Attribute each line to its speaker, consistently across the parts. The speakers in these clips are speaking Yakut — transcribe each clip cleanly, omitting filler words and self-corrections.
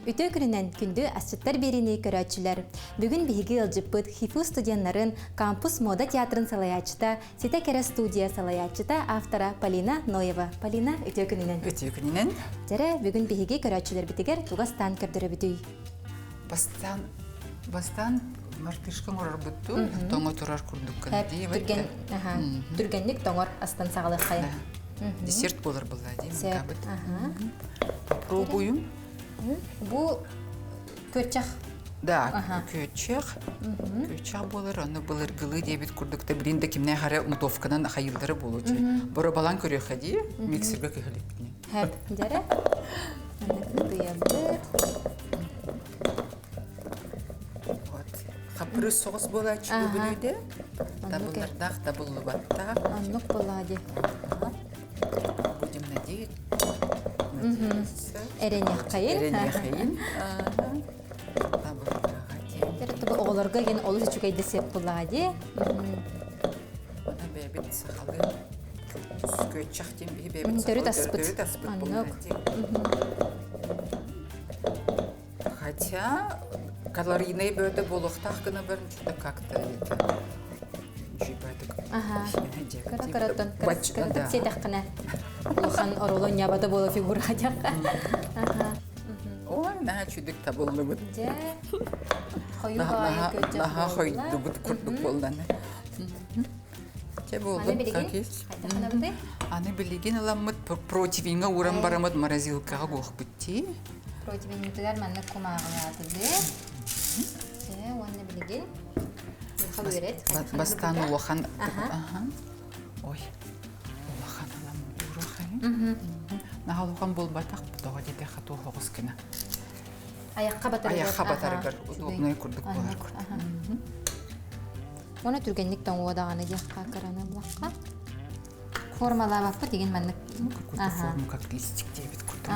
Speaker 1: Үтүө күнүнэн күндү асчыттар биэриини көрөөччүлэр! Бүгүн биһиги ыалдьыппыт ХИФУ студеннарын Кампус мода театрын салайааччыта, Ситэ кэрэ студия салайааччыта, автора Полина Ноева. Полина, үтүө күнүнэн!
Speaker 2: Үтүө күнүнэн!
Speaker 1: Дьэрэ, бүгүн биһиги көрөөччүлэрбитигэр тугастаан көрдөрөбүтүй?
Speaker 2: Бастаан, бастаан мартышка оҥорорбуттуу, тоҥо турар курдук гына дии.
Speaker 1: Түргэн, түргэнник тоҥор астан саҕалыаххайын.
Speaker 2: Десерт буолар буолла дии, мыкаабыт. Попробуем.
Speaker 1: Бу күөччэх.
Speaker 2: Да, күөччэх. Күөччэх буолар, ону былыргылыы диэбит курдук да билин да кимнээх эрэ мутовканан хайыыллара буолуочу. Боробалаан көрүөххэ дии, миксергэ көһөлүкпүнэ.
Speaker 1: Хэп, дьэрэ. Ытыйабыт.
Speaker 2: Вот. Хаппырыс соҕус буолааччы бу бүлүүдэ. Табыллардаах, табыллыбаттаах.
Speaker 1: Оннук буолаа дии.
Speaker 2: Будем надеяться.
Speaker 1: Эрэниэххэйин.
Speaker 2: Эрэниэххэйин.
Speaker 1: Оҕолорго ген олус үчүгэй десерт буоллаҕа дии.
Speaker 2: Ана бэйэбит сахалыы күөччэх диэн биһи бэйэбит
Speaker 1: төрүт аспыт.
Speaker 2: Төрүт аспыт буоллаҕа дии. Хотя калорийнай бөөтө буолуохтаах гына баран что-то как-то это
Speaker 1: Кыра кыраттан кыратык сиэтэххинэ улахан оруолу ньабата буола фигура диэххэ.
Speaker 2: Ой, наһаа үчүгдүк табыллыбыт.
Speaker 1: Дьэ, хойуу баайы көтөх
Speaker 2: Наһаа хойдубут курдук буолланы. Чэ буоллун,
Speaker 1: Аны
Speaker 2: Аны билигин ыламмыт противеньга ууран бараммыт морозилкаҕа буохпут дии.
Speaker 1: Противеньытыгар маннык кумааҕылаатыбыт. Чэ, уонна билигин
Speaker 2: Бастаан улахан Ой, улахан ылам уурахайын. Наһаа улахан буолбатах, тоҕо диэтэххэ туох оҕус гына.
Speaker 1: Айахха батарыгар.
Speaker 2: Айахха батарыгар удобнай курдук буолар курдук.
Speaker 1: Уонна түргэнник тоҥуо даҕаны диэххэ кыраны булахха. Формалаабаппыт деген маннык.
Speaker 2: Какой-то форму, как листик диэбит курдук.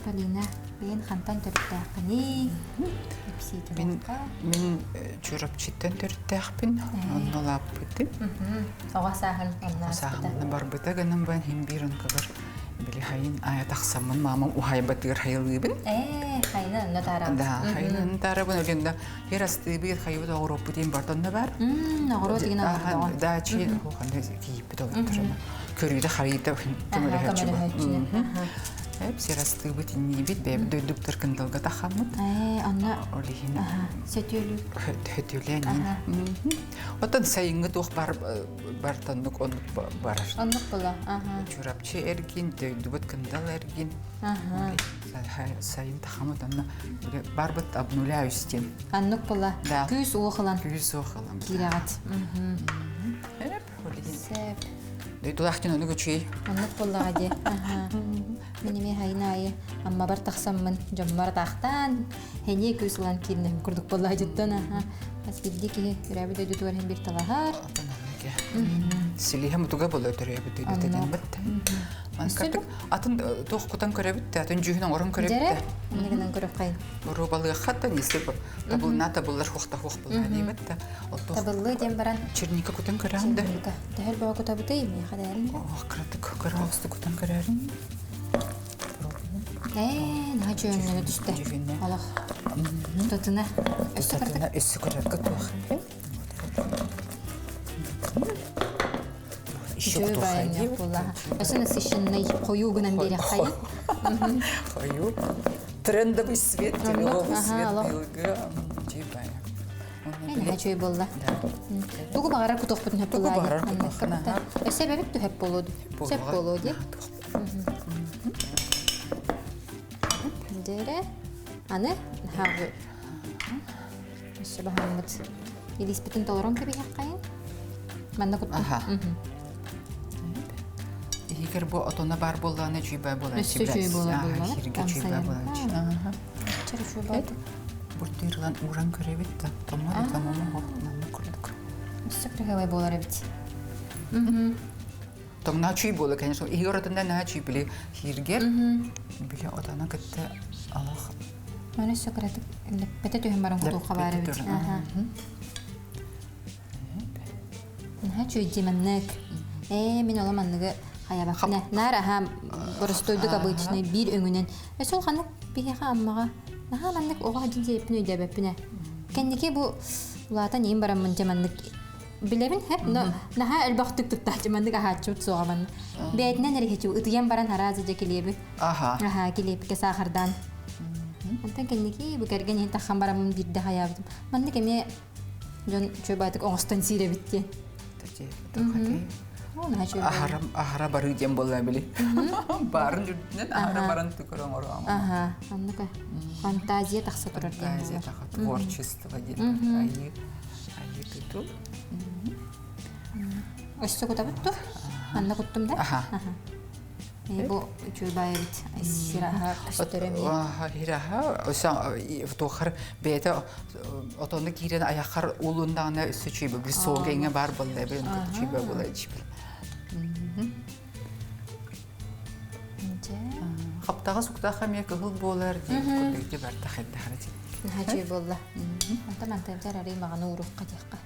Speaker 1: Полина, бэйэн хантан төрүттээххиний?
Speaker 2: Мин, мин Чурапчыттан төрүттээхпин, онно улааппытым.
Speaker 1: Оҕо сааһын онно
Speaker 2: Сааһым барбыта гынан баран иһин биир онкабар били хайын аайа тахсаммын маамам уһаайбатыгар хайылыыбын.
Speaker 1: Ээ, хайына онно таарабын.
Speaker 2: Да, хайына онно таарабын өлүнда хер астыыбыт хайыбыт оҕуруоппут диэн барда онно бар.
Speaker 1: Оҕуруот деген оҕуруот.
Speaker 2: Да, чи ханна кийиппит олорторуна. Көрүүтэ харыйда көмөлөһөөччү бу. Эп сирастыыбыт инниибит бэйэбит дойдубутар кындалга тахаммыт.
Speaker 1: Ээ, онно
Speaker 2: Ол иһин
Speaker 1: сөтүөлүү.
Speaker 2: Сөтүөлээн Оттон сайыҥҥы туох бар бартаннык оннук барар.
Speaker 1: Оннук була.
Speaker 2: Чурапчы эргин, дойдубут кындал эргин. Сайын тахамыт онно барбыт обнуляюсь диэн.
Speaker 1: Аннук була. Күүс уох ылан.
Speaker 2: Күүс уох ылан.
Speaker 1: Киирэҕит.
Speaker 2: Эп,
Speaker 1: Сөп.
Speaker 2: Дойдулаах дьон оннук үчүгэй.
Speaker 1: Оннук буоллаҕа дии. Мин эмиэ хайын аайы аммабар тахсаммын дьоммор атаахтаан эниэ күүс ылан киирнэм курдук буоллаҕа дьиттэн хас биирдии киһи төрөөбүт дойдутугар иһин биир талаһар.
Speaker 2: Силиһэ мутуга буола төрөөбүт дойдутунан бытта. Атын туох кутан көрөбүт да, атын дьүһүн оҥорон көрөбүт да.
Speaker 1: Инне гынан көрөххайын.
Speaker 2: Боруобалыахха да если табылына табыллар хуохта хуох буолла диэбит да.
Speaker 1: Табыллыы диэн баран.
Speaker 2: Черника кутан көрөөн да.
Speaker 1: Черника. Төһөр бөҕө кутабытый? Миэхэ дээрин.
Speaker 2: Ох, кыратык көрө кутан көрөөрүн.
Speaker 1: Ээ, наһаа чөөннөнө түстэ. Олох. Тутатына. Өссө
Speaker 2: Тутатына өссө кырарга туох.
Speaker 1: Үчүгэй баайынньах буолла. Өссө насыщенный хойуу гынан биэрэххайын.
Speaker 2: Хойуу. Трендовый свет, лиловый свет быйылгы.
Speaker 1: Наһаа үчүгэй буолла. Тугу баҕарар кутуохпутун сөп
Speaker 2: Тугу баҕарар кутуоххун.
Speaker 1: Өссө эбэбит түһэп буолуо. Сөп буолуо дии. Дээрэ аны наһаа өссө баһааммыт илииспитин толорон кэбиһэххэйин. Манна куттум.
Speaker 2: Иһигэр бу отоно баар буоллаҕына үчүгэй буолааччы.
Speaker 1: Өссө үчүгэй буолар буоллаҕа.
Speaker 2: Хиргэ үчүгэй буолааччы. Буртуйрылан ууран көрөбүт да, томмор томмор маннык курдук.
Speaker 1: Өссө красивый буолар эбит.
Speaker 2: Тоҥнаа чүй буола, конечно, иһигэр отонда наһаа чүй били хиргер, били отоно кытта алах.
Speaker 1: Маны өссө кыратык лэппэтэ түһэн баран кутуохха баар эбит. Наһаа чүйдии маннык. Ээ, мин ола манныгы Хайабаппына. Наар аха боростуойдук обычный биир өҥүнэн. Өсөл ханнык биһиэхэ Аммаҕа наһаа маннык оҕо дьин диэппин өйдөөбөппүнэ. Кэнники бу улаатан иин бараммын дьэ маннык билэбин хэп, но наһаа элбэхтик туттааччы маннык аһааччыбыт суоҕа маннык. Бэйэтинэн эриһичи ытыйан баран араас дьэ килиэби.
Speaker 2: Аха.
Speaker 1: Аха килиэпкэ саахардаан. Онтон кэнники бу кэргэн иһин таххан бараммын биирдэ хайаабытым. Маннык эмиэ дьон чуобаатык оҥостон сиир эбит диэн.
Speaker 2: Аһара барыы диэн буолла били. Баарын үрдүнэн аһара баран түкөр оҥороом.
Speaker 1: Аха, оннука. Фантазия тахса турар диэн.
Speaker 2: Фантазия таха творчество диэн. Айыы айыы туту.
Speaker 1: Өссө кутабыт ту? Манна куттум да?
Speaker 2: Аха.
Speaker 1: Бу үчүгэй эбит. Сираха көстөр эмиэ.
Speaker 2: Хираха туохар бэйэтэ отону киирэн айахар улундаҕына өссө чүйбэ били суолга иҥэ баар буолла эбит чүйбэ буола ичбил. Хаптаҕа суктаах эмиэ кыһыл буолар диэн курдук ити барта хайдахара
Speaker 1: Наһаа үчүгэй буолла. Онтон антыамтар арый маҕаны уурукка диэххэ.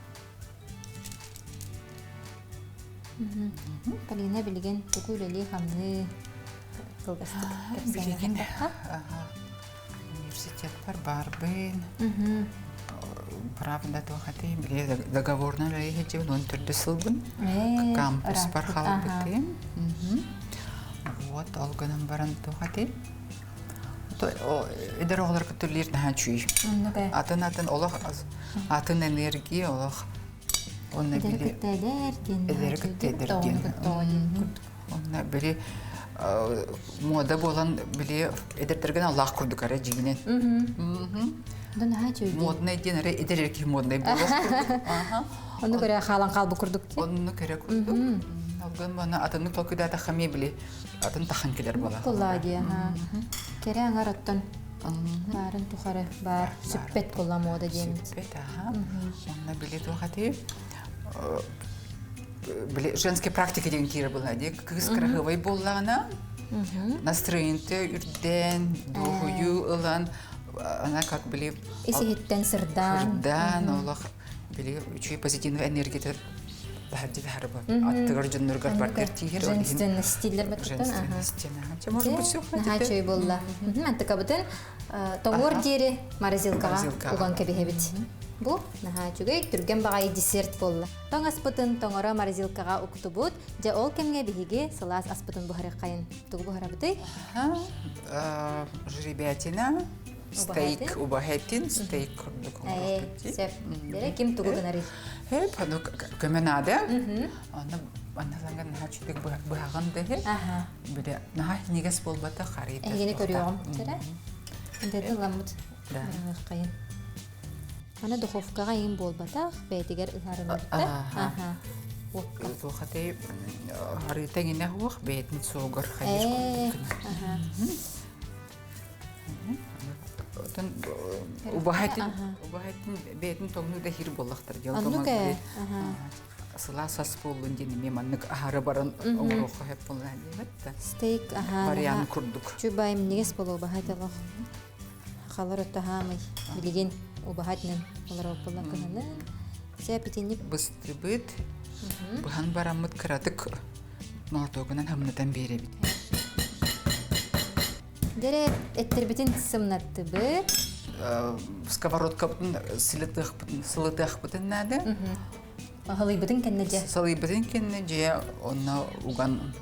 Speaker 1: Полина билигин тугу үлэлии-хамныы кылгастык
Speaker 2: Билигин университетпар баарбын. Правда туох этэй били договорнай үлэлии он төрдүс сылбын. Кампуспар хаалбытым. Вот ол гынан баран туох этэй эдэр оҕолор көтүллүүр наһаа үчүгэй. Атын-атын олох атын энергия олох Онно били эдэр кытта эдэр диэн. Онно били муода буолан били эдэрдэргин Аллах курдук эрэ дьиҥинэн. Модный диэн эрэ эдэр эрэ киһи модный буолуох курдук.
Speaker 1: Онну көрө хаалан хаалбыт курдук.
Speaker 2: Онну көрө курдук. Алгын мана атыннык толкуйдаатахха эмиэ били атын тахан кэлэр буолар.
Speaker 1: Кулаа диэ. Кэрэ аҥар оттон баарын тухары баар сүппэт буолла муода диэммит.
Speaker 2: Сүппэт, аха. Онно били туох этий? Били женская практика деген киирэр буолла дии. Кыыс кыраһыабай буоллаҕына, настроениете үрдээн, дуоһуйуу ылан, она как били
Speaker 1: Ис-иһиттэн сырдаан.
Speaker 2: Сырдаан, олох били үчүгэй позитивный энергията таһырдьа таһарба аттыгар дьонноргор бардыр тиийэр
Speaker 1: женственность стиллер
Speaker 2: женственность может быть все
Speaker 1: наһаа үчүгэй буолла антыкабытын тоҥуор диэри морозилкаҕа уган кэбиһэбит бу наһаа үчүгэй түргэн баҕайы десерт буолла тоҥ аспытын тоҥоро морозилкаҕа уктубут дьэ ол кэмҥэ биһиги сылаас аспытын буһарыаххайын тугу буһарабытый
Speaker 2: жеребятина Стейк убаһэтин, стейк курдук
Speaker 1: Сөп. Дere ким тугу гынарый?
Speaker 2: Хеп, аны көмө наада. Аны анналанга наһаа чүтүк быһаҕын дэһи. Биле наһаа хинигес буолбата харый.
Speaker 1: Эһигини көрүөҕүм. Тере. Дэди ламмыт. Хайын. Аны духовкаҕа иин буолбатах, бэйэтигэр ыһарынырта. Аха.
Speaker 2: Туохатай харыыта иҥинэ хуох бэйэтин суогар хайыр курдук. Отон убаһатын убаһатын бэйэтин тоҥнуу да хир буоллахтар
Speaker 1: Оннук ээ.
Speaker 2: Сылаас ас буоллун диэн эмиэ маннык аһара баран оҥоруохха сөп буолла диэбэт да.
Speaker 1: Стейк аһаа.
Speaker 2: Вариант курдук.
Speaker 1: Чубай минньигэс буолуо убаһа телох. Халар өттө хаамый. Билигин убаһатынан олорор буолла кыһыны. Сэ итинник
Speaker 2: быстыбыт. Быһан бараммыт кыратык молотогунан хамнатан биэрэбит.
Speaker 1: Дэрэ эттэрбитин сымнаттыбыт.
Speaker 2: Сковородкабытын сылытыахпытын наада.
Speaker 1: Салыйбытын кэннэ дьэ.
Speaker 2: Салыйбытын кэннэ дьэ онно уган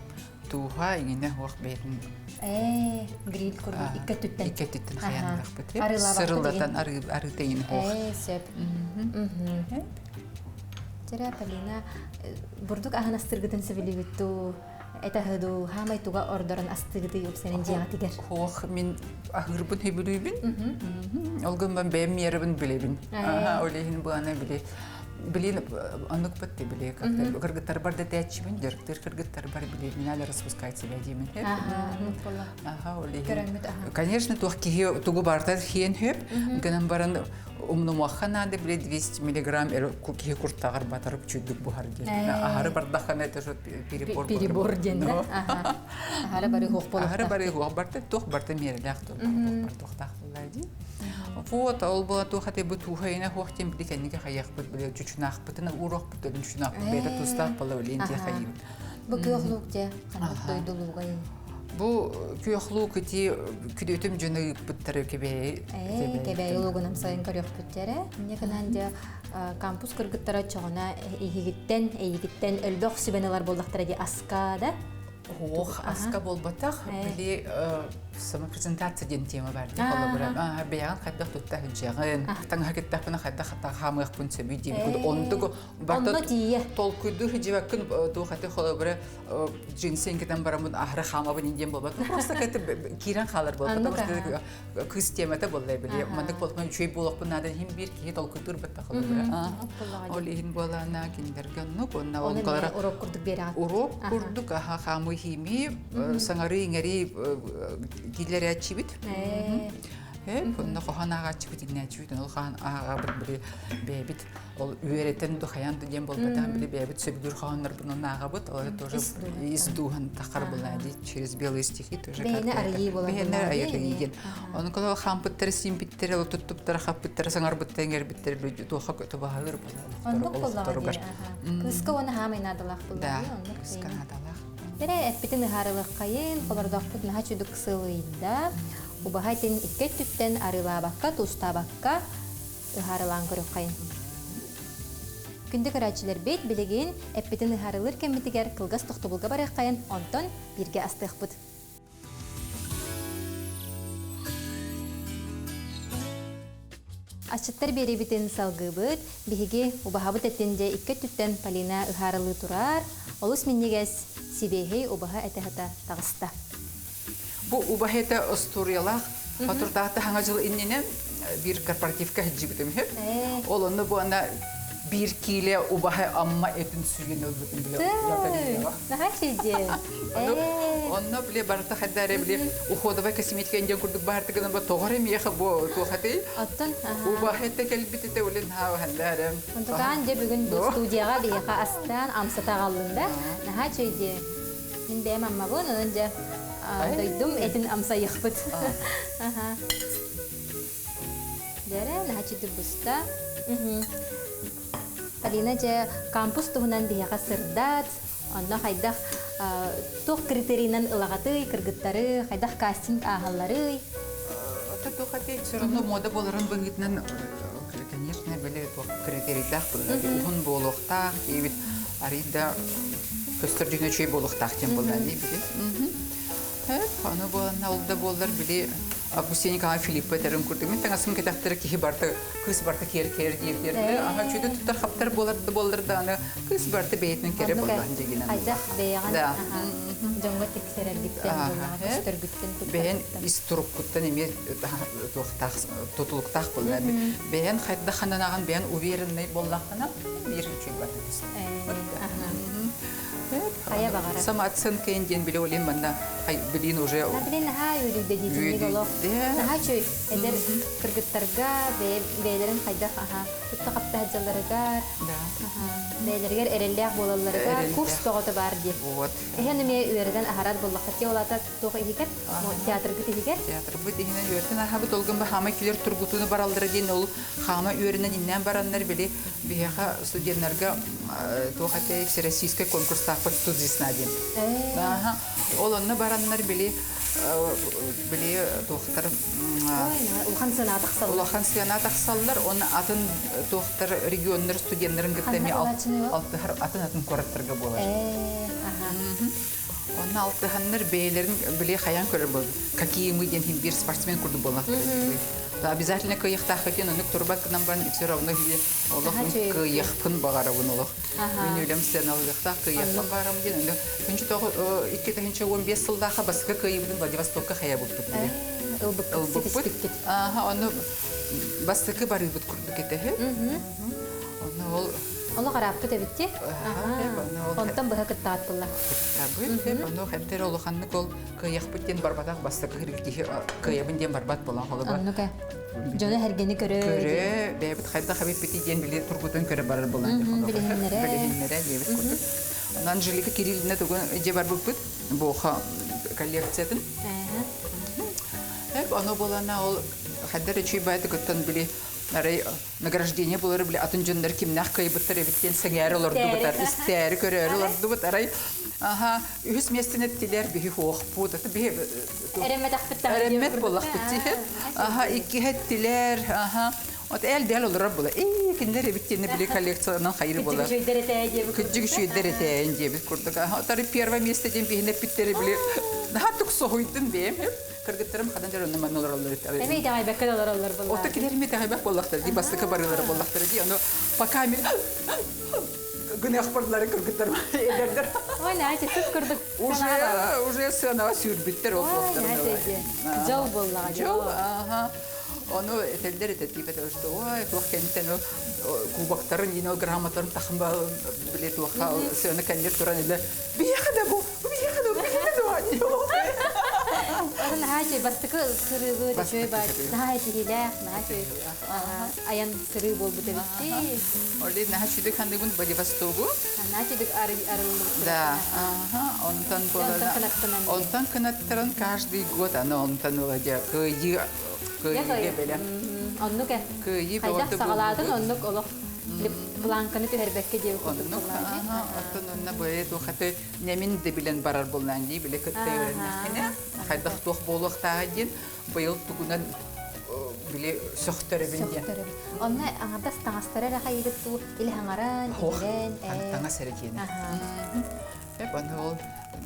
Speaker 2: тууһа иҥинэ хуох бэйэтин
Speaker 1: Ээ, гриль курдук икки өттүттэн.
Speaker 2: Икки өттүттэн хайаанныахпыт. Сырылатан арыыта иҥин хуох.
Speaker 1: Ээ, сөп. Дьэрэ, Полина, бурдук аһын астыргытын сөбүлүүгүт дуу? Этэ дуу, хаамай туга ордорон астыгытый упсанын дьиэҕитигэр?
Speaker 2: Хуох мин аһыырбын сөбүлүүбүн. Ол гынан бэйэм миэрэбин билэбин. Ол иһин быаны били Блин, оннук бытты били как-то кыргыттарбар да тээччибин, дьарыктыыр кыргыттарбар били не надо распускать себя диэмин хөп. Аха, ол иһин. Конечно, туох киһи тугу барытар хиэн хөп, гынан баран умнумуохха наада били 200 миллиграмм киһи куртаҕар батарып чүйдүк буһар диэн. Аһары бардаххана это же перебор.
Speaker 1: Перебор диэн да? Аһары бары хуох
Speaker 2: Аһары бары хуох барта, туох барта миэрэлээх туохтаах буолла дии. Вот, ол була туох этэй бу туухайына хуох диэн били кэнники хайыахпыт били чучунаахпытын ууруохпут өлүн чучунаахпыт бэйэтэ тустаах буола билин диэ хайыыбыт.
Speaker 1: Бу күөх луук дьэ ханнык дойдулуугай?
Speaker 2: Бу күөх луук ити күдүөтүм дьону ыыппыттара Кэбээйи.
Speaker 1: Ээ, Кэбээйи луугун амсайын көрүөхпүттэрэ. Инньэ гынан дьэ кампус кыргыттара чоҕуна эһигиттэн, эйигиттэн өлбөх сүбэни ылар буоллахтара дии аска да?
Speaker 2: Ох, аска буолбатах. Били самопрезентация диэн тема бар дии холобура. Бэйэҕин хайдах тутта сылдьаҕын, таҥаһа киттахпына хайдах хаамыахпын сөбүй диэбит. Онтук
Speaker 1: Онно тиийэ.
Speaker 2: Толкуйдуур сылдьыбаккын туох аты холобура джинсин кэтэн бараммын аһары хаамабын диэн буолбат. Просто киирэн хаалар буолбат. Потому что кыыс темата буолла били. Маннык буолбун үчүгэй буолуохпун наада иһин биир киһи толкуйдуур баттах холобура. Ол иһин буолаана кинилэргэ оннук уонна
Speaker 1: ол урок курдук биэрэҕит.
Speaker 2: Урок курдук аха хаамыы химии саҥарыы иҥэрии киллэрээччибит. Онно хоһоон ааҕааччыбыт иҥнээччибит ол хаан ааҕабыт били бэйэбит ол үөрэтэн да хайаан да диэн буолбатах били бэйэбит сөбүлүүр хоһооннорбун ааҕабыт ол тоже из дууһан тахар буолаа через белые стихи тоже
Speaker 1: бэйэни арыйыы буолар
Speaker 2: бэйэни арыйыы диэн ону кола хаампыттара сиимпиттэрэ ол туттуптара хаппыттара саҥарбыттара иҥэрбиттэрэ туоха тубаһалыр
Speaker 1: буолар олохторугар кыска уонна хаамай наадалаах
Speaker 2: буолар да кыска наадалаах
Speaker 1: Эрэ эппитин ыһаарылыаххайын, холордоохпут наһаа чудук сылыйда. Убаһа этин икки өттүттэн арыылаабакка, туустаабакка ыһаарылаан көрүөххэйин. Күндү көрөөччүлэрбит, билигин эппитин ыһаарылыыр кэммитигэр кылгас тохтобулга барыаххайын, онтон бииргэ астыахпыт. Асчыттар биэриибитин салгыыбыт. Биһиги убаһабыт этин дьэ икки өттүттэн Полина ыһаарылыы турар. Олус минньигэс, сибиэһэй убаһа этэ сыта таҕыста.
Speaker 2: Бу убаһа этэ остуоруйалаах Хотурдаахта хаҥа дьыл иннинэ биир корпоративка сылдьыбытым үһү. Ол онно бу ана биир киилэ убаһа амма этин сүгүн ылбытым биле.
Speaker 1: Наһаа чэйдиэ.
Speaker 2: Онно биле барыта хайда эрэ биле уходовая косметика диэн курдук баартыгынан ба тоҕор эмиэхэ бу туохатый.
Speaker 1: Оттон
Speaker 2: убаһа этэ кэлбит этэ улин хаа ханда эрэ.
Speaker 1: Онтукаан дьэ бүгүн бу студияҕа биһиэхэ астаан амсата аҕаллын да. Наһаа чэйдиэ. Мин бэйэм аммабын, онон дьэ дойдум этин амсайыахпыт. Дэрэ, наһаа буста. Полина дьэ кампус туһунан биһиэхэ сырдат, онно хайдах туох критерийинэн ылаҕатый, кыргыттары, хайдах кастинг ааһалларый?
Speaker 2: Это туох этэй, все равно мода буоларын быһыытынан, конечно, били туох критерийдаах буолла, уһун буолуохтаах диэбит, арый да көстөр дьүһүнэ үчүгэй буолуохтаах диэн буолла дии били. Аны буоланна ол да буоллар били Августина Николаевна Филиппа этэрин курдук мин таҥасым кэтэхтэрэ киһи барыта кыыс барыта киэр киэр диир диир аха чүдэ туттар хаптар буолар да буоллар даҕаны кыыс барыта бэйэтинэн кэрэ буоллаан дьигинэн
Speaker 1: хайдах бэйэҕин дьоҥҥо тиксэрэргиттэн көстөргүттэн
Speaker 2: бэйэн ис туруккуттан эмиэ туохтаах тутулуктаах буолла бэйэн хайдах хананаҕын бэйэн уверенный буоллаххына биир үчүгэй барыта
Speaker 1: Хайа баҕара.
Speaker 2: Самооценка диэн били олин манна билин уже
Speaker 1: Билин наһаа үөрүйдэ диэтинник олох. Наһаа үчүгэй эдэр кыргыттарга бэйэлэрин хайдах аха тутта хапта сылдьалларыгар бэйэлэригэр эрэллээх буолалларыгар курс тоҕото баар диэн.
Speaker 2: Вот.
Speaker 1: Эһэн эмиэ үөрэтэн аһарар буоллахха те олата туох иһигэр театргыт иһигэр
Speaker 2: театрбыт иһинэн үөрэтэн аһабыт олгун ба хаама килер тургутууну бараллара диэн ол хаама үөрэнэн иннээн бараннар били биһиэхэ студеннарга туох этэй всероссийскай конкурстаахпыт студвесна диэн ол онно бараннар били били туохтар
Speaker 1: улахан сыана тахсаллар
Speaker 2: улахан сыана тахсаллар оны атын туохтар регионнар студеннарын кытта эми алтыһар атын атын куораттарга буолар Онно алтыһаннар бэйэлэрин били хайаан көрөр буол какие мы диэн биир спортсмен курдук буоллахтар. Обязательно кыайыахтаахпыт диэн оннук турбат гынан баран все равно олох мин кыайыахпын баҕарабын олох. Мин үлэм сыаналыахтаах кыайыахпын баҕарабын диэн онно күнчү тоҕо 2015 сыллаахха бастакы кыайыыбытын Владивостокка хайабыппыт били.
Speaker 1: Ылбыппыт.
Speaker 2: Ааха, ону бастакы барыыбыт курдук этэ. Онно ол
Speaker 1: Олох арааппыт эбит дии. Онтон быһа кыттааттылар.
Speaker 2: Кыттабыт. Ону хэмтэр улаханнык ол кыайахпыт диэн барбатах бастакы киһи кыайабын диэн барбат буолан холоба.
Speaker 1: Оннука. Дьону эргени көрө.
Speaker 2: Көрө, бэйэбит хайдах эбиппити диэн били тургутун көрө барар буолан.
Speaker 1: Билиһиннэрэ.
Speaker 2: Билиһиннэрэ диэбит курдук. Онон Анжелика Кириллина тугун дьэ барбыппыт буоха коллекциятын. Ону буолана ол хайдар үчүй баайтыгыттан били арай награждение буолар били атын дьоннор кимнээх кыайбыттар эбит диэн сэҥээрэ олордубут истээри көрөөрү олордубут арай. Аха, үһүс миэстэни эттилэр, биһи хуохпут. Это биһи
Speaker 1: Эрэммэтэхпит
Speaker 2: Эрэммэт буоллахпыт дии. Аха, иккиһэ эттилэр. Аха. Вот эл-дэл олорор була. Ээ, кинилэр эбит диэни били коллекцияларынан хайыр була.
Speaker 1: Кырдьык үчүгэйдэр этээ диэбит
Speaker 2: Кырдьык үчүгэйдэр этээн диэбит курдук. Аха, отары первое место диэн биһини эппиттери били наһаа тук соһуйдум бэйэм. Кыргыттарым хадан дьэр онно манна олороллор этэ.
Speaker 1: Эми итэҕэйбэккэ да олороллор буоллар.
Speaker 2: Ото кинилэр эми итэҕэйбэт буоллахтар дии, бастакы барыылара буоллахтара дии. Ону пока мин гыныахпарлары кыргыттарым эдэрдэр.
Speaker 1: Ой, Настя, сып курдук
Speaker 2: Уже, уже сыанаҕа сүүрбүттэр ол
Speaker 1: туохтарын. Дьол буоллаҕа.
Speaker 2: Дьол, ага. Ону этэллэр этэ типа того, что ой, туох кэнниттэн кубоктарын, ино грамоталарын тахын били туохха сыана кэннир туран илэ биһиэхэ да бу, биһиэхэ да, биһиэхэ да
Speaker 1: Оны наһаа үчүгэй бастакы сырыыбы үчүгэй баар наһаа этиһиилээх, наһаа үчүгэй айан сырыы буолбут эбит.
Speaker 2: Оли наһаа үчүгэй хандыгын Владивостогу.
Speaker 1: Наһаа үчүгэй арыллыбыт.
Speaker 2: Да, ага, онтон онтон кынаттаран каждый год аны онтон Владя кыайыы кыайыыга бэлэм.
Speaker 1: Оннук э.
Speaker 2: Кыайыы
Speaker 1: Хайдах саҕалаатын оннук олох планканы түһэрбэккэ диэбит курдук
Speaker 2: Оннук, ага, оттон онно бэйэ туохаты нэмин да билэн барар буоллаан дии, билэ кытта үөрэннэххинэ, хайдах туох буолуохтааҕа диэн быйыл тугунан били сөхтөрөбүн диэн.
Speaker 1: Онно аҥардас таҥастара эрэ хайыгыт дуу, или хаҥаран, илэрэн,
Speaker 2: таҥас эрэ диэни. Эп аны ол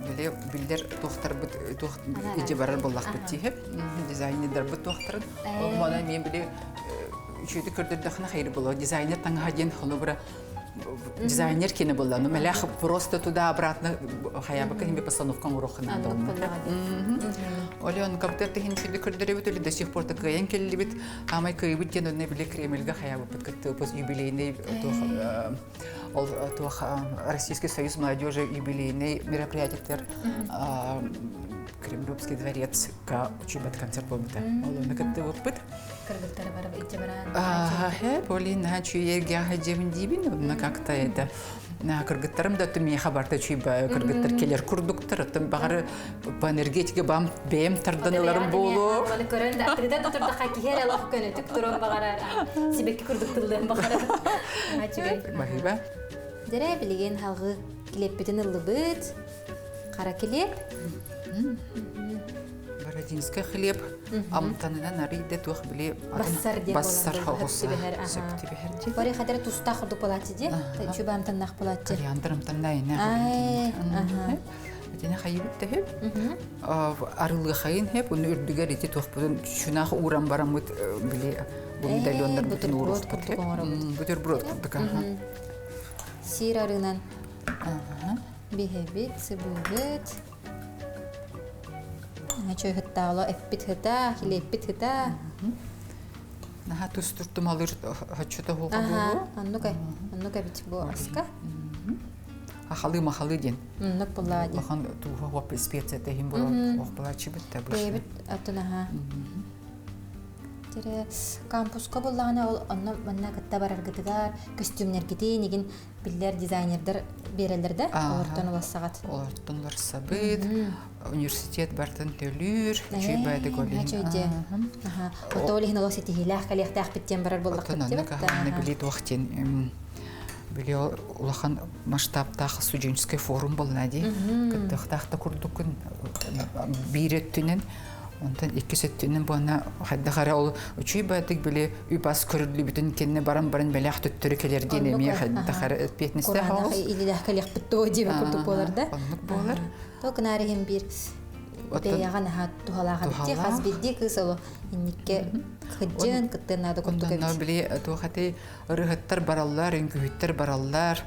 Speaker 2: били биллэр туохтарбыт туох ити барар буоллахпыт тииһэп дизайнердарбыт туохтарын ол мана мен били үчүгэй көрдөрдөхүнэ хайыр буолуо дизайнер таҥаһа диэн холобура дизайнер кини буолла ну мэлэх просто туда обратно хаябакка химби постановка оҥоруоххуна Олен компьютер тиһин үчүгэй көрдөрөбүт или до сих пор кыайан келлибит аамай кыайбыт диэн онно били Кремльга хаябыппыт кыттыыппыт юбилейный туох ол туох Российский союз молодежи юбилейный мероприятиятер Кремлевский дворец ка учебат концерт буолбута. Ол онно кыттыбыппыт.
Speaker 1: Кыргыттары барып иччэ баран.
Speaker 2: Ага, Полина чуерге дебин дибин, онно как-то это кыргыттарым да миэхэ барта чуйба кыргыттар келер курдуктар, оттон баҕары по энергетике бам бэйэм тардан ыларым буолуо.
Speaker 1: Оны көрөн да атыгыда да турдаха киһи эрэ олох көнөтүк туран баҕарар. Сибэкки курдук тыллыан баҕарар.
Speaker 2: Баһыыба.
Speaker 1: Дэрэ билигин халгы килиэппитин ыллыбыт. Хара килиэп.
Speaker 2: Бородинский хлеб амтанынан арыйда туох били
Speaker 1: бассар диэн
Speaker 2: бассар хоҕус сөп түбэһэр дии.
Speaker 1: Бары хадара тустаах курдук буолааччы дии. Чуба амтаннаах буолааччы.
Speaker 2: Кориандр амтаннаайына. Итини хайыбыт тэһип. Арылыахайын хеп, уну үрдүгэр ити туохпутун чунаах ууран бараммыт били бу медальоннарбытын ууруохпут. Бутерброд курдук.
Speaker 1: Сир арыынан биһэбит, сыбыыбыт. Чөй хыттаало эппит хыта, хилиэппит хыта.
Speaker 2: Наха тустуртумалыр хоччото хуга буолу.
Speaker 1: Оннук оннук эбит бу аска.
Speaker 2: Ахалы махалы диэн.
Speaker 1: Оннук буллаа диэн.
Speaker 2: Улахан тууха хуап специя тэһин буолан охпалааччыбыт та бу.
Speaker 1: Бэйэбит аттын аха. Тере кампуска буллаҕына ол онно манна кытта бараргытыгар костюмнэргитин игин биллэр дизайнердар биэрэллэр да олортон улассаҕат.
Speaker 2: Олортон уларсабыт. Университет бартын төлүүр. Үчүй байды голин.
Speaker 1: Ото ол иһин олох ситиһиилээх кэлиэхтээхпит диэн барар буоллахпыт
Speaker 2: диэбит. Били туох диэн били улахан масштабтаах студенческий форум буолла дии. Кыттыахтаах да курдуккун биир өттүнэн онтон иккис өттүнэн буона хайдах эрэ ол үчүй баатык били үп-ас көрүллүбүтүн кэннэ баран-баран бэлэх төттөрү кэлэр диэн эмиэ хайдах эрэ ответственностьтаах оҕус.
Speaker 1: Илилээх кэлиэхпит дуо диэбит курдук буолар да.
Speaker 2: Оннук буолар.
Speaker 1: То гынаар иһин биир бэйэҕэ наһаа туһалаах эбит хас биирдии кыыс оло инникке кыдьын кыттыан наада курдук эбит.
Speaker 2: Били туох этэй ырыһыттар бараллар, үҥкүүһүттэр бараллар,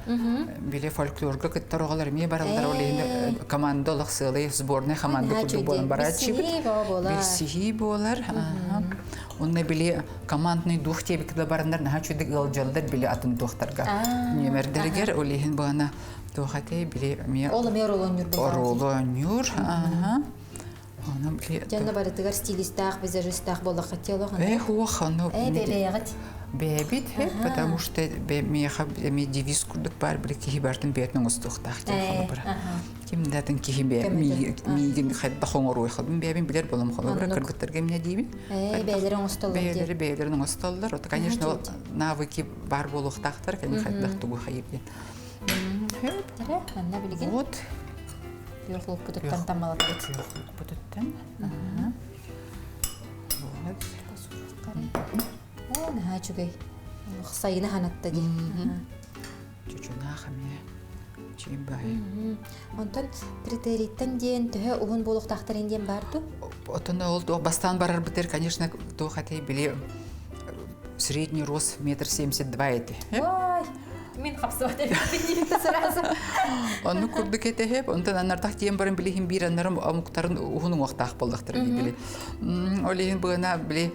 Speaker 2: били фольклорга кыттар оҕолор эмиэ бараллар, ол иһин команда олох сыалай сборная команда курдук буолан барааччыбыт. Билсиһии буолар. Онно били командный дух диэбиккэ да бараннар наһаа үчүгэй ыалдьаллар били атын туохтарга. Нүөмэрдэригэр ол иһин баана туох этэй били эмиэ
Speaker 1: Ол эмиэ оруолу
Speaker 2: оруолу оонньуур. Ону били
Speaker 1: Дьонно барытыгар стилистаах, визажистаах буоллахха олох.
Speaker 2: Эх, уох, ону
Speaker 1: Э, бэйэҕит.
Speaker 2: Бэйэбит, потому что миэхэ эмиэ девиз курдук баар били киһи барытын бэйэтин оҥостуохтаах диэн холобура. Ким да атын киһи миигин хайдах оҥоруой бэйэбин билэр болом холобура кыргыттарга эмне диибин.
Speaker 1: Э, бэйэлэри оҥостоллор.
Speaker 2: Бэйэлэри бэйэлэрин оҥостоллор. Это, конечно, навыки баар буолуохтаахтар, конечно, хайдах тугу хайыр диэн.
Speaker 1: Манна билигин.
Speaker 2: Вот.
Speaker 1: Күөх луукпутуттан таммалатабыт.
Speaker 2: Күөх луукпутуттан. Вот.
Speaker 1: Оо, наһаа үчүгэй. Сайына ханатта дии.
Speaker 2: Чучунаах эмиэ. Чиибай.
Speaker 1: Онтон критерийттэн диэн төһө уһун буолуохтаахтарын диэн баар дуу?
Speaker 2: Отон ол бастаан барарбытыр, конечно, туох этэй били средний рост метр 72 эти.
Speaker 1: Ой, мин хапсыбат эбиппин сразу.
Speaker 2: Онну курдук этеһеп, онтон аннартах тиэн баран билиһин биир аннарым омуктарын уһун уҥуохтаах буоллахтар били. Ол иһин быына били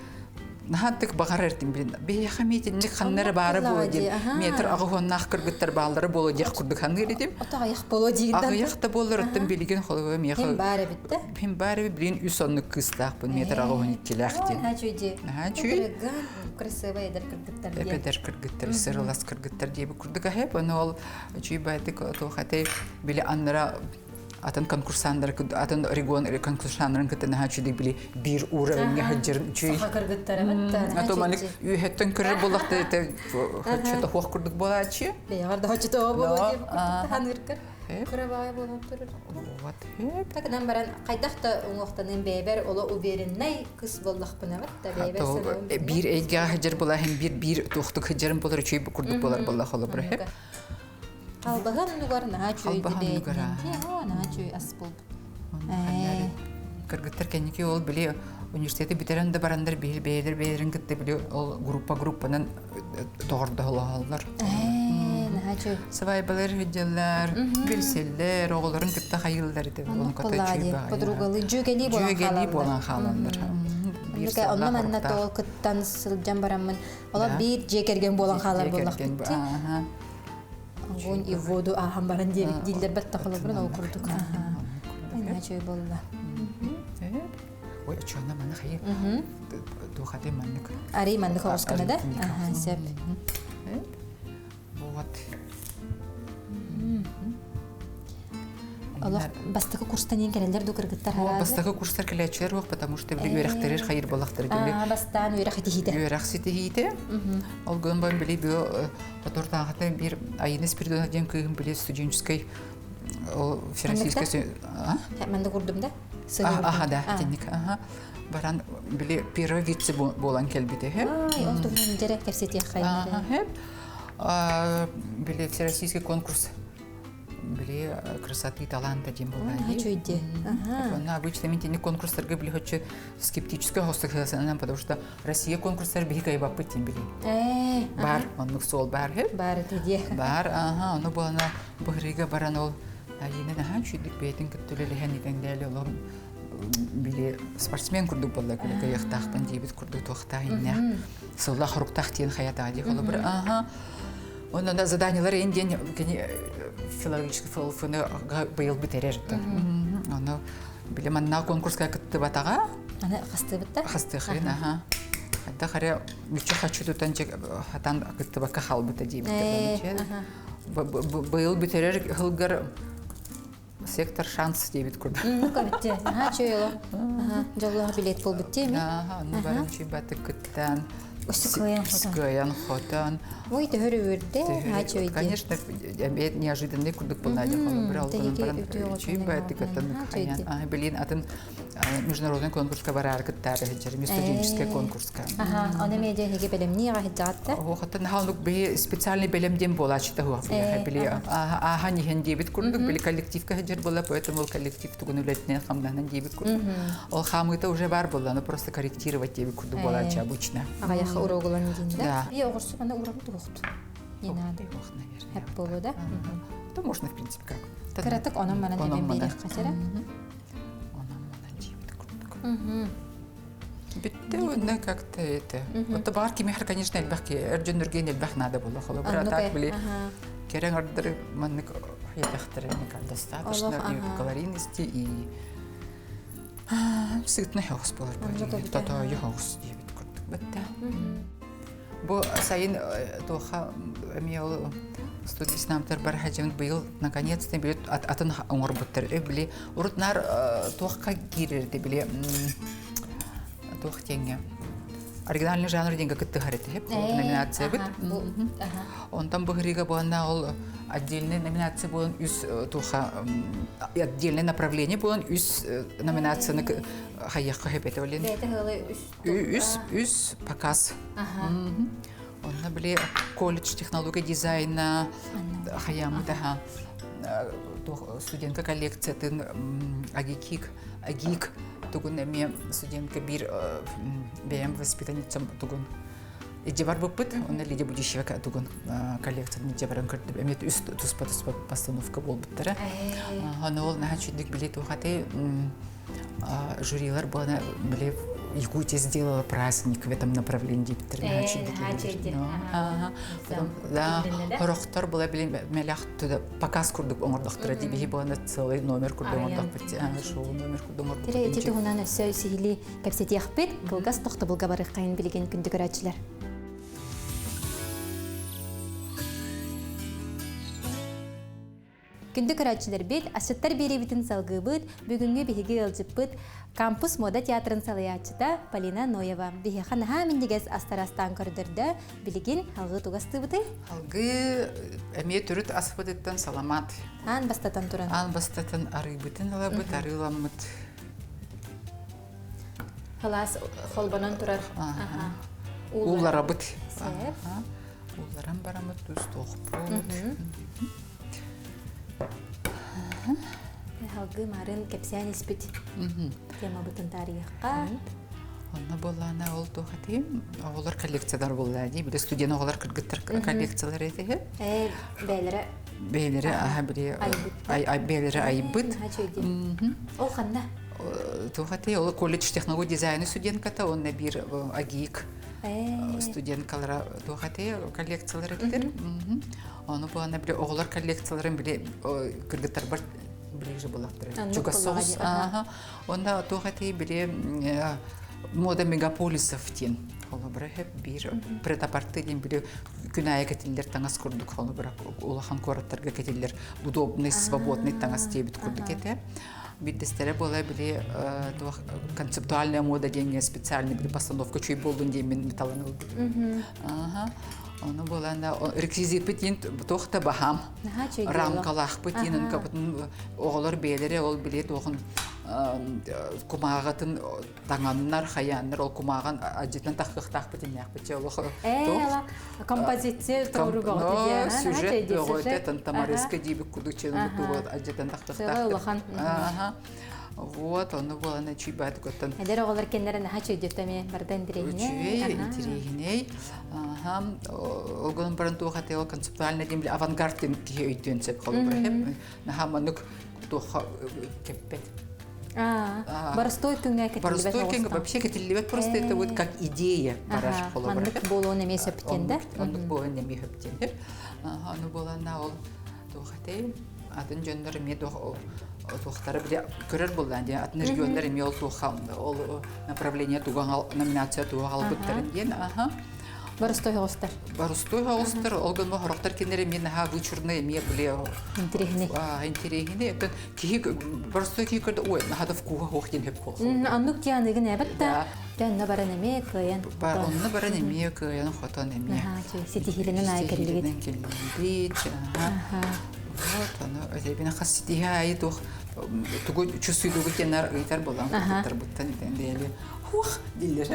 Speaker 2: наһааттык баҕарар этим билин. Биһиэхэ миитинник ханнары баара буолуо диэн метр аҕыһуоннаах кыргыттар бааллара буолуо диэх курдук саныыр этим.
Speaker 1: Ото аҕыйах буолуо диирдэн.
Speaker 2: Аҕыйах да буоллар оттон билигин холобура миэхэ
Speaker 1: Хим баар эбит да?
Speaker 2: Хим баар эбит билигин үс оннук кыыстаахпын метр аҕыһуон иккилээх диэн.
Speaker 1: Наһаа үчүгэй дии.
Speaker 2: Наһаа үчүгэй.
Speaker 1: Красивый эдэр кыргыттар диэн.
Speaker 2: Эдэр кыргыттар, сырылас кыргыттар диэбит курдук аһеп. Ону ол үчүгэй баайдык туох этэй били аннара атын конкурсаннар атын регион конкурсаннарын кытта наһаа үчүгэй били биир уровеньҥа сылдьарын үчүгэй.
Speaker 1: Саха кыргыттара бытта.
Speaker 2: А то манык үөһэттэн көрөр буоллахта это хоччото хуох курдук буолааччы.
Speaker 1: Бэйэҕэр да хоччото буолуо диэбит курдук таһаныыркар. Кырабаай буолан турар.
Speaker 2: Вот.
Speaker 1: Такынан баран хайдах да уҥуохтаныым бэйэбэр оло увереннай кыс буоллахпына да бэйэбэр санаабын.
Speaker 2: Биир эйгэҕэ сылдьар буолаһын биир биир туохтук сылдьарым болар үчүгэй курдук буолар буолла холобура.
Speaker 1: Халбаһы оннугар наһаа үчүгэй
Speaker 2: Халбаһы оннугар,
Speaker 1: оо наһаа үчүгэй ас буолбут.
Speaker 2: Кыргыттар кэнники ол били университеты бүтэрэн да барандар биһил бэйэлэр бэйэлэрин кытта били ол группа группанан доҕордоһолоһоллор.
Speaker 1: Наһаа үчүгэй.
Speaker 2: Свайбалар сылдьаллар, билсэллэр, оҕолорун кытта хайыыллар ити.
Speaker 1: Подругалыы дьүөгэлии буолан
Speaker 2: Дьүөгэлии буолан хаалаллар. Биир
Speaker 1: Онно манна тоол кыттан сылдьан бараммын, олор биир дьиэ кэргэн буолан хаалар буоллахпыт. Огонь и воду ааһан баран диэбит дииллэр бэрт холобурун ол курдук. Иначе буолла.
Speaker 2: Ой, очуона маны хайы туохаты маннык.
Speaker 1: Арый маннык оҕускана да? Аха, сөп.
Speaker 2: Вот.
Speaker 1: Олох бастакы курстан иэн кэлэллэр ду кыргыттар
Speaker 2: хараазы? Бастакы курстар кэлээччилэр уох, потому что били үөрэхтэрир хайыр болахтар били.
Speaker 1: Бастаан үөрэх итиһиитэ.
Speaker 2: Үөрэх ситиһиитэ. Ол гынан баран били бу Отортааҕыта биир Айыына Спиридонова диэн кыыһым били студенческой ол всероссийскай
Speaker 1: Манна курдум да?
Speaker 2: Аха да, итинник. Аха. Баран били первый вице буолан кэлбитэ.
Speaker 1: Ай, ол туһунан дьэрэ кэпсэтиэх хайда.
Speaker 2: Били всероссийский конкурс били красоты и таланта диэн буолла.
Speaker 1: Үчүйди.
Speaker 2: Онно обычно мин тини конкурстарга били хоччу скептически хостук потому что Россия конкурстар биһи кайбаппыт тин били. Бар, оннук суол бар хеп.
Speaker 1: Бар ити
Speaker 2: Бар, ага, ону буолана быһырыга баран ол Алина наһаа үчүйдүк бэйэтин кытта үлэлэһэн итэндээл олом били спортсмен курдук буолла күлэ кыйыктаахпын диэбит курдук туохтаах иннээх сылла хоруктаах диэн хаятаа дии холобур аха Онон заданиелар эн диэн кини филологический филфыны быйыл бүтэрэр. Ону били манна конкурска кыттыбатаҕа.
Speaker 1: Аны хастыыбытта?
Speaker 2: Хастыахын, аха. Хадда харе мүччү хаччы тутан хатан кыттыбакка халбыта диэбиттэр. Быйыл бүтэрэр хылгар сектор шанс диэбит курдук.
Speaker 1: Ну кабитте. Аха, чөй оло. Аха, дьоллоох билет болбут теми.
Speaker 2: Аха, ну баран чуйбаты кыттан.
Speaker 1: Өссө кыайан хотон.
Speaker 2: Кыайан хотон.
Speaker 1: Ой, төһөр үөрдэ, аха чөйдө.
Speaker 2: Конечно, неожиданный курдук был Надя холобура. Чуйбаты кыттан хайан. Билин атын международный конкурска бараар кыттаары сылдьар, студенческий конкурска.
Speaker 1: Аха, оны медиа хеге белемни аха
Speaker 2: Хохоттан хаалык би специальный белем дем буолаачыта хуах били ааха ниһен диэбит курдук били коллективка сылдьар буолла, поэтому ол коллектив тугун үлэтинен хамнаһынан диэбит курдук. Ол хаамыыта уже бар буолла, но просто корректировать диэбит курдук буолааччы обычно.
Speaker 1: Аҕайах уруогулан диин да. Би оҕурсу мана урам туохту. Не надо.
Speaker 2: Наверное.
Speaker 1: Хэп болу да.
Speaker 2: То можно, в принципе, как.
Speaker 1: Кыратык онон манан эбен биэриэх хасера.
Speaker 2: Онон манан диэбит курдук. Бүтте онно как-то это. Вот бар кимехер, конечно, элбэх эр дьоннорген элбэх надо было. Холобура так били керең ордер маннык ятахтары достаточно и калорийности и сытный хоус болар тото хоус диэбит курдук бетте. Бу сайын туоха эмиэ ол студиснамтар бар хажымыт быйыл наконец-то били атын оҥорбуттар. Били урут нар туохка киирерди били туох теңге. Оригинальный жанр диэнгэ кыттыһар этэ номинация бит. Онтон быһырыыга буолна ол отдельный номинация буолан үс туха отдельное направление буолан үс номинацияны хайыахха хөп этэ олин. Үс үс показ. Онно били колледж технология дизайна хаямыта студентка коллекциятын агикик агик тугун эмиэ студентка биир бэйэм воспитанницам тугун Идьэ барбыппыт, онно Лидия Будищева тугун коллекциятын идьэ баран көрдүм. Эмиэ үс туспа-туспа постановка буолбуттара. Ону ол наһаа чүддүк били туохаты жюрилар буона били Якутия сделала праздник в этом направлении диэбиттэр наһаа чүддүк. Потом да хорохтор була били мэлэх показ курдук оҥордохторо дии биһи буона целый номер курдук оҥордохпут шоу номер курдук оҥордохпут.
Speaker 1: Ити туһунан өссө сиһилии Кэпсэтиэхпит, кылгас тохтобулга барыаххайын билигин күндү көрөөччүлэр. Күндү көрөөччүлэрбит, асчыттар биэриибитин салгыыбыт, бүгүҥҥү биһиги ыалдьыппыт Кампус мода театрын салайааччыта Полина Ноева. Биһиэхэ наһаа минньигэс астар астаан көрдөрдө. Билигин алгыы тугастыыбытый?
Speaker 2: Алгыы эмиэ төрүт аспытыттан саламаат.
Speaker 1: Аан бастатан туран.
Speaker 2: Аан бастатан арыыбытын ылабыт, арыыламмыт.
Speaker 1: Халаас холбонон турар.
Speaker 2: Уулларабыт. Уулларан барамыт туустуохпут.
Speaker 1: Халгыы марын кэпсээн испит темабытын таарыйыахха.
Speaker 2: Онно буоллаана ол туох этим оҕолор коллекциялар буолла дии били студент оҕолор кыргыттар коллекциялар этиһи.
Speaker 1: Ээ бээлэрэ
Speaker 2: бээлэрэ аха били бээлэрэ айбыт.
Speaker 1: Ол ханна?
Speaker 2: Туох ол колледж технологии дизайна студентката уонна биир АГИК студенткалара туох коллекциялар этилэр. Ону буолана били оҕолор коллекцияларын били кыргыттарбар ближе булаттар. Чугас соҕус. Онда туох били мода мегаполисов диэн холобура биир прет-а-порте диэн били күн аайы кэтиллэр таҥас курдук холобура улахан куораттарга кэтиллэр удобный свободный таҥас диэбит курдук этэ. Биирдэстэрэ буола били туох концептуальная мода диэҥҥэ специальный били постановка чүй буоллун диэммин металлан ылбытым. Ону буолан реквизиппит диэн туох да баһаам. Рамкалаахпыт диэн оҕолор бэйэлэрэ ол били туохун кумааҕытын таҥаннар хайааннар ол кумааҕын адьытан таххыахтаахпыт иннээхпит чэ олох
Speaker 1: композиция тоҕуру бөҕөтө
Speaker 2: сюжет бөҕөтө тантамарыска диибит курдук чыны тугу адьытан таххыахтаахпыт
Speaker 1: улахан
Speaker 2: вот ону буолан чүйбаат көттөн
Speaker 1: эдэр оҕолор кэннэрэ наһаа чүйдүттэ эмиэ барда интириэһинэй
Speaker 2: үчүгэй интириэһинэй ол гынан баран туох этэ ол концептуально диэн авангард диэн киһи өйдүөн сөп холобура наһаа маннык туохха кэппэт
Speaker 1: Боростой күҥҥэ кэтиллибэт
Speaker 2: Боростой күҥҥэ вообще кэтиллибэт просто это вот как идея барар холобура.
Speaker 1: Маннык буолуон эмиэ сөптен да?
Speaker 2: Оннук буолуон эмиэ сөптен. Аны буоланна ол туох этэй атын дьоннор эмиэ туохтара биле көрөр буоллаан диэн атын регионнар эмиэ ол туохха ол направление туга номинация туга албыттарын диэн аха
Speaker 1: Боростой оҕустар.
Speaker 2: Боростой оҕустар, ол гына хорохтор кинилэр эмиэ наһаа вычурный эмиэ биле
Speaker 1: Интириэһинэй.
Speaker 2: Интириэһинэй. Оттон киһи боростой киһи көрдө, ой, наһаа да вкуһа хуох диэн хөп хуох.
Speaker 1: Оннук дианыгын эбит да, онно баран эмиэ кыайан.
Speaker 2: Онно баран эмиэ кыайан хотон эмиэ.
Speaker 1: Ситиһиилэнэн аайы кэллибит.
Speaker 2: Кэллибит. Вот, ону өтөбүнэ хас ситиһи аайы туох тугу чувствуйдугу тенар ыйтар болан кыргыттарбыттан итен Хух дииллэр.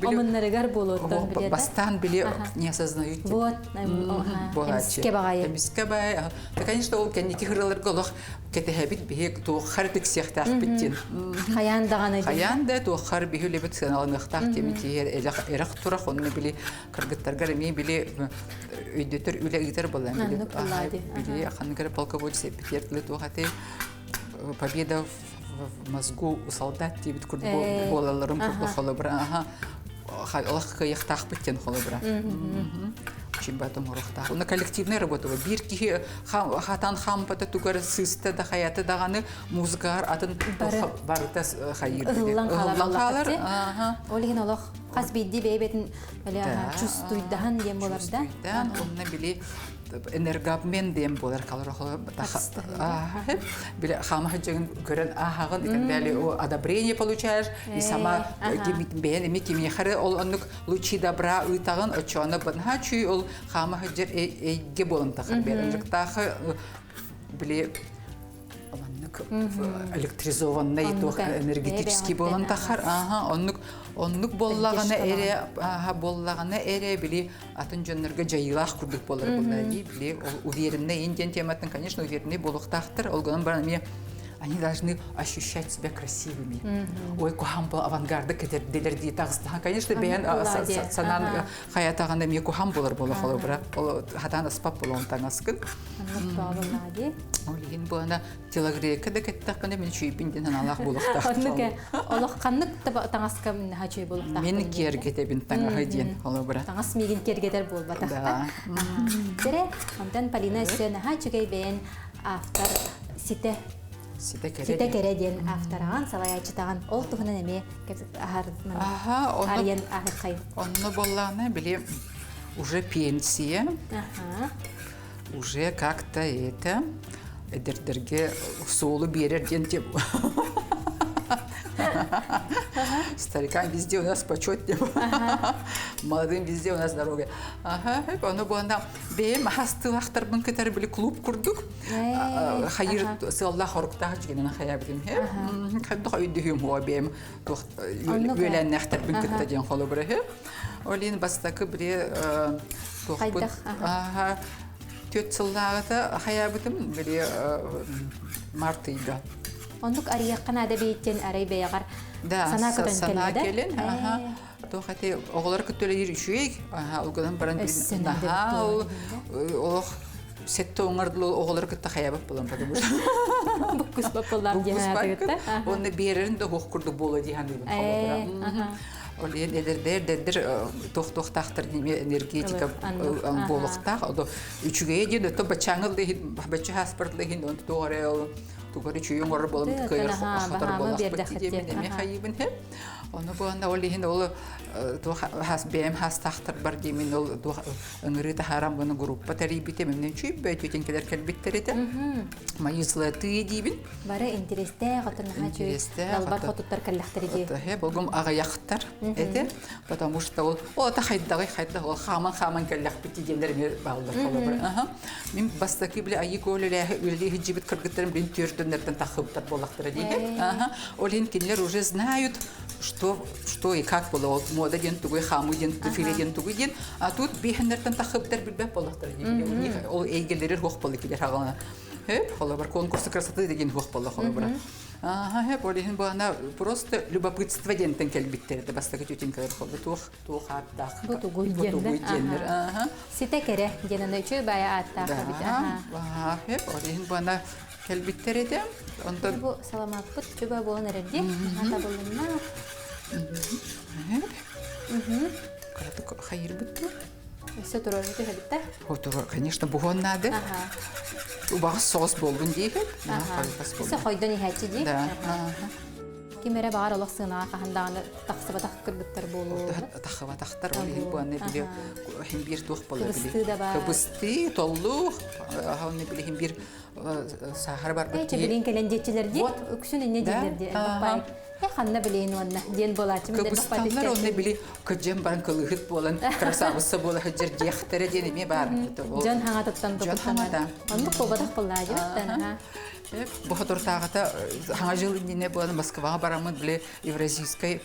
Speaker 1: Омуннарыгар буолуоттан билиэдэ.
Speaker 2: Бастаан били не осознают.
Speaker 1: Вот, эмискэ баҕайы.
Speaker 2: Эмискэ баҕайы. Да, конечно, ол кэнники хыраларга олох кэтэһэбит биһи туоххар тиксиэхтээхпит диэн.
Speaker 1: Хайаан даҕаны.
Speaker 2: Хайаан да туоххар биһи үлэбит сыаналаныахтаах диэмит киһи эрэх турах онно били кыргыттаргар эмиэ били өйдөтөр үлэ ыытар буолан били били ханнык эрэ полководец эппитиэр тылы туох этэй победа в мозгу у солдат диэбит курдук буолалларын курдук холобура аха олох кыайыахтаахпыт диэн холобура чимбат оҥоруохтаах уна коллективная работа биир киһи хатан хампата тугар сыыста да хайата даҕаны музыкаар атын барыта хайыыр
Speaker 1: ыһыллан хаалар ол иһин олох хас биирдии бэйэ-бэйэтин чувствуйдаһан диэн буолар да
Speaker 2: онно били Энергообмен диэн буолар калорохолор биле хаама хыдьыгын көрөн ааһаҕын и так далее одобрение получаешь и сама бэйэн эми кимиэхэ ол оннук лучи добра ыытаҕын оччоҕуна бынха чүй ол хаама хыдьыр эйге буолан тахар бэйэн били маннык электризованный туох энергетический буолан тахар аха оннук оннук буоллаҕына эрэ аха буоллаҕына эрэ били атын дьоннорго дьайыылаах курдук буолар буолла дии били ол уверенный ин диэн тематтан конечно уверенный буолуохтаахтар ол гынан баран эмиэ они должны ощущать себя красивыми. Ой, куһаан бу авангарды кэтэрдилэр дии таҕыстаха. Конечно, бэйэн санаан хайатаҕына эмиэ куһаан буолар буола холобура. Ол хатаан аспап буолуон таҥаскын. Ол иһин буона телогрейка да кэттэхпинэ мин үчүйбүн диэн санаалаах буолуохтаах.
Speaker 1: Оннук олох ханнык таҥаска наһаа үчүгэй буолуохтаах.
Speaker 2: Мин киэргэтэбин таҥаһы диэн холобура.
Speaker 1: Таҥас миигин киэргэтэр буолбатах.
Speaker 2: Да.
Speaker 1: Дьэрэ, онтон Полина өссө наһаа үчүгэй бэйэн автор ситэ
Speaker 2: Ситэ кэрэ
Speaker 1: Ситэ кэрэ диэн автораҕан, салайааччытаҕан ол туһунан эмиэ
Speaker 2: Аха,
Speaker 1: арыйан аһыххай.
Speaker 2: Онно буоллаҕына били уже пенсия, уже как-то это эдэрдэргэ суолу биэрэр диэн Старикам везде у нас почет молодым везде у нас дорога. Ага, ону буонна бэйэм хастыылахтарбын кытары били клуб курдук хайыр сыаллаах хоруктаах дьигинэн хайаабытым хайдах өйдөһүм хуа бэйэм үөлээннээхтэрбин кытта диэн холобура Олин бастакы били туохпут түөрт сыллааҕыта хайаабытым били март ыйга.
Speaker 1: Оннук арыйахха наада бэйиттэн арай бэйэҕэр санаа көтөн
Speaker 2: санаа кэлин туох эти оҕолор кытта үлэлиир үчүгэй угунан баран наһаа ол олох сетте оҥордулу оҕолор кытта хайабыт буолан потому что
Speaker 1: буккуспат буоллаам диэн
Speaker 2: Уонна биэрэрин да уох курдук буола дии саныыбын Ол иһин эдэрдэр дэрдэр туох-туохтаахтар энергетика буолуохтаах. Ото үчүгэйэ диэн өттө баччааҥы иһин бачча хаспарт иһин он туох эрэ ол тугар үчүгэй оҥорор буолан кыайар хотор буоллахпыт диэмин эмиэ хайыыбын хэ. Ону буолан ол иһин ол туох хас бэйэм хаастаахтарбар диэмин ол туох ыҥырыы таһааран буну группа тэрийбитим эмнен чүйбөй түтин кэлэр кэлбиттэр этэ. Мои золотые диибин.
Speaker 1: Бары интэриэстээх, отон наһаа үчүгэй далбар хотуттар кэллэхтэрэ дии.
Speaker 2: Э, болгум аҕыйахтар этэ, потому что ол ол ата хайдаҕый хайдах ол хааман-хааман кэллэхпит диэннэр эмиэ бааллар холобура. Аха. Мин бастакы били айыы көөлөлээһи үлэлии сылдьыбыт кыргыттарым бин түөрдөннөртөн таххыбыттар буоллахтара диэки. Аха. Ол иһин кинилэр уже знают, что что и как было. Ол мода диэн тугуй, хаамыы диэн, дефиле диэн тугуй диэн. А тут биһэннэртэн таххыбыттар билбэт буоллахтара дии. Ол эйгэлэрир хуох буолла килер хаҕана. Хеп, холобур, конкурсы красоты деген хуох буолла холобура. Аха, хеп, ол иһин буана просто любопытство диэнтэн кэлбиттэр да бастакы тютинкалар холбу туох туох ааттаах
Speaker 1: бу тугуй
Speaker 2: диэннэр. Аха.
Speaker 1: Ситэ кэрэ диэн аны үчүгэй баайа ааттаах эбит.
Speaker 2: Аха, хеп, ол иһин буана кэлбиттэр этэ. Онтон
Speaker 1: бу саламааппыт чуба буолан эрэр дии. Табылынна.
Speaker 2: Кыратык хайырбыт
Speaker 1: Өссө туруорбут эбиттэ.
Speaker 2: Отур, конечно, буһуон наада. Убаҕас соҕус буоллун диэбит.
Speaker 1: Өссө хойдон иһээччи дии.
Speaker 2: Да.
Speaker 1: Ким эрэ баҕар олох сыанаҕа хаһан даҕаны тахсыбатах кыргыттар буолуо.
Speaker 2: Тахсыбатахтар ол иһин буонна били иһин биир туох буолар били.
Speaker 1: Кыбыстыы да баар.
Speaker 2: Кыбыстыы, толлух, оны били иһин биир саахар барбыт
Speaker 1: киһи. Билин кэлэн диэччилэр дии. Үксүн инньэ дииллэр дии. Э ханна билейин уонна диэн буолааччы
Speaker 2: Кыбысталлар онно били кыдьан баран кылыһыт буолан красавица буола сылдьар диэхтэрэ диэн эмиэ баар.
Speaker 1: Дьон хаҥатыттан
Speaker 2: Дьон хаҥата.
Speaker 1: Оннук буолбатах буоллаа дьиттэн.
Speaker 2: Бу хотуртааҕыта хаҥа жыл иннинэ буолан Москваҕа бараммыт били Евразийскай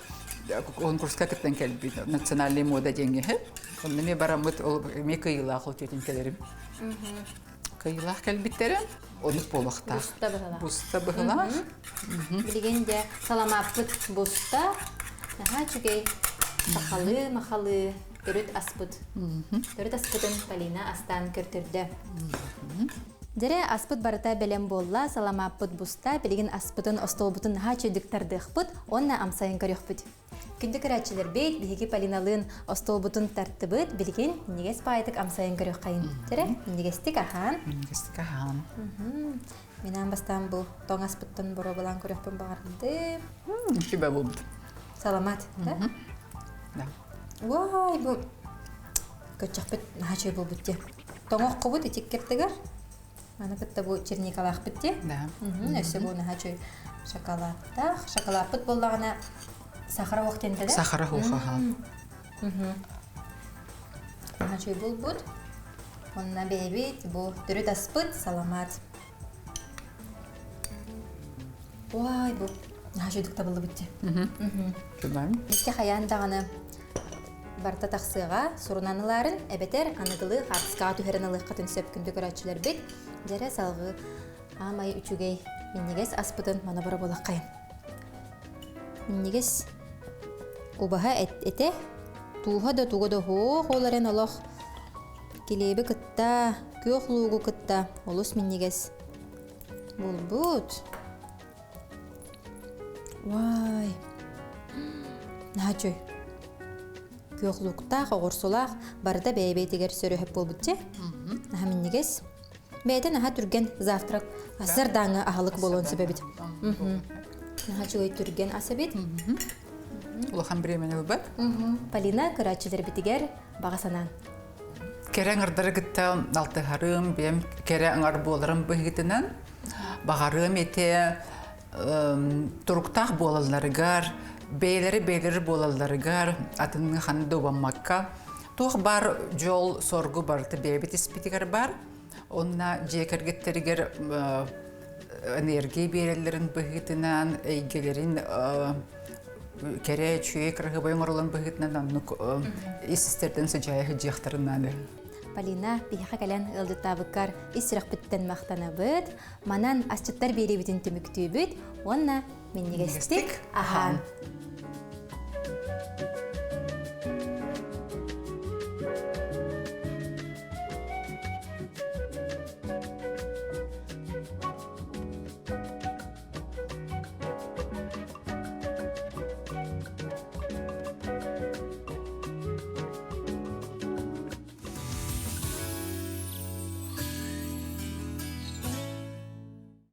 Speaker 2: конкурска кыттан кэлбит национальный мода диэҥҥэ. Онно эмиэ бараммыт ол эмиэ кыайыылаах ол түөтүн кэлэрим. Кыайыылаах кэлбиттэрэ оннук буолуохтаах.
Speaker 1: Буста быһылаах.
Speaker 2: Буста быһылаах.
Speaker 1: Билигин дьэ саламааппыт буста. Наһаа үчүгэй сахалыы махалыы төрүт аспыт. Төрүт аспытын Полина астаан көрдөрдө. Дьэрэ аспыт барыта бэлэм буолла, саламааппыт буста, билигин аспытын остуолбутун наһаа үчүгдүк тардыахпыт уонна амсайан көрүөхпүт. Күндү көрөөччүлэрбит, биһиги Полиналыын остуолбутун тартыбыт, билигин минньигэс баайытык амсайан көрүөххэйин. Дьэрэ, минньигэстик аһаан.
Speaker 2: Минньигэстик аһаан.
Speaker 1: Мин аан бастаан бу тоҥ аспыттан боруобалаан көрүөхпүн баҕардым.
Speaker 2: Үчүгэй буолбут.
Speaker 1: Саламат, да?
Speaker 2: Да.
Speaker 1: Уай, бу көччөхпүт наһаа үчүгэй буолбут дии. Тоҥох кубут итиккертигэр. Аны кытта бу черникалаахпыт дии.
Speaker 2: Да.
Speaker 1: Өссө бу наһаа үчүгэй шоколадтаах. Шоколадпыт буоллаҕына сахара уох диэн да?
Speaker 2: Сахара уох, аха.
Speaker 1: Наһаа үчүгэй булбут. Онно бэйэбит бу төрүт аспыт саламаат. Ой, бу наһаа үчүгэй табыллыбыт дии. Икки хайаан даҕаны барыта тахсыаҕа, сурунан ылаарын, эбэтэр аныгылыы хаартыскаҕа түһэрэн ылыаххытын сөп күндү көрөөччүлэрбит. Дьэрэ салҕыы аамай үчүгэй минньигэс аспытын манабара буолаххайын. Минньигэс убаһа этэ, тууһа да туга да суох ол эрэн олох килиэби кытта, күөх луугу кытта олус минньигэс буолбут. Уай! Наһаа үчүгэй. Күөх лууктаах, оҕурсулаах барыта бэйэ-бэйэтигэр сөрөһөп буолбут дьэ. Наһаа минньигэс. Бэйэтэ наһаа түргэн завтрак сардааҥы аһылык буолуон сөп эбит. Наһаа үчүгэй түргэн ас эбит.
Speaker 2: Улахан бириэмэни ылбат.
Speaker 1: Полина көрөөччүлэрбитигэр баҕа санаан.
Speaker 2: Кэрэ аҥардары кытта алтыһарым, бэйэм кэрэ аҥар буоларым быһыытынан баҕарыам этэ туруктаах буолалларыгар, бэйэлэри бэйэлэри буолалларыгар, атыҥҥа ханна да убаммакка, туох баар дьол, соргу барыта бэйэбит испитигэр баар. Онно дьиэ кэргэттэригэр энергия биэрэллэрин быһыытынан, эйгэлэрин кэрэ, үчүгэй, кыраһыабай оҥороллорун быһыытынан оннук ис истэртэн сыдьаайа сылдьыахтарын наада.
Speaker 1: Полина, биһиэхэ кэлэн ыалдьыттаабыккар ис сүрэхпиттэн махтанабыт. Манан асчыттар биэриибитин түмүктүүбүт уонна минньигэстик аһаан.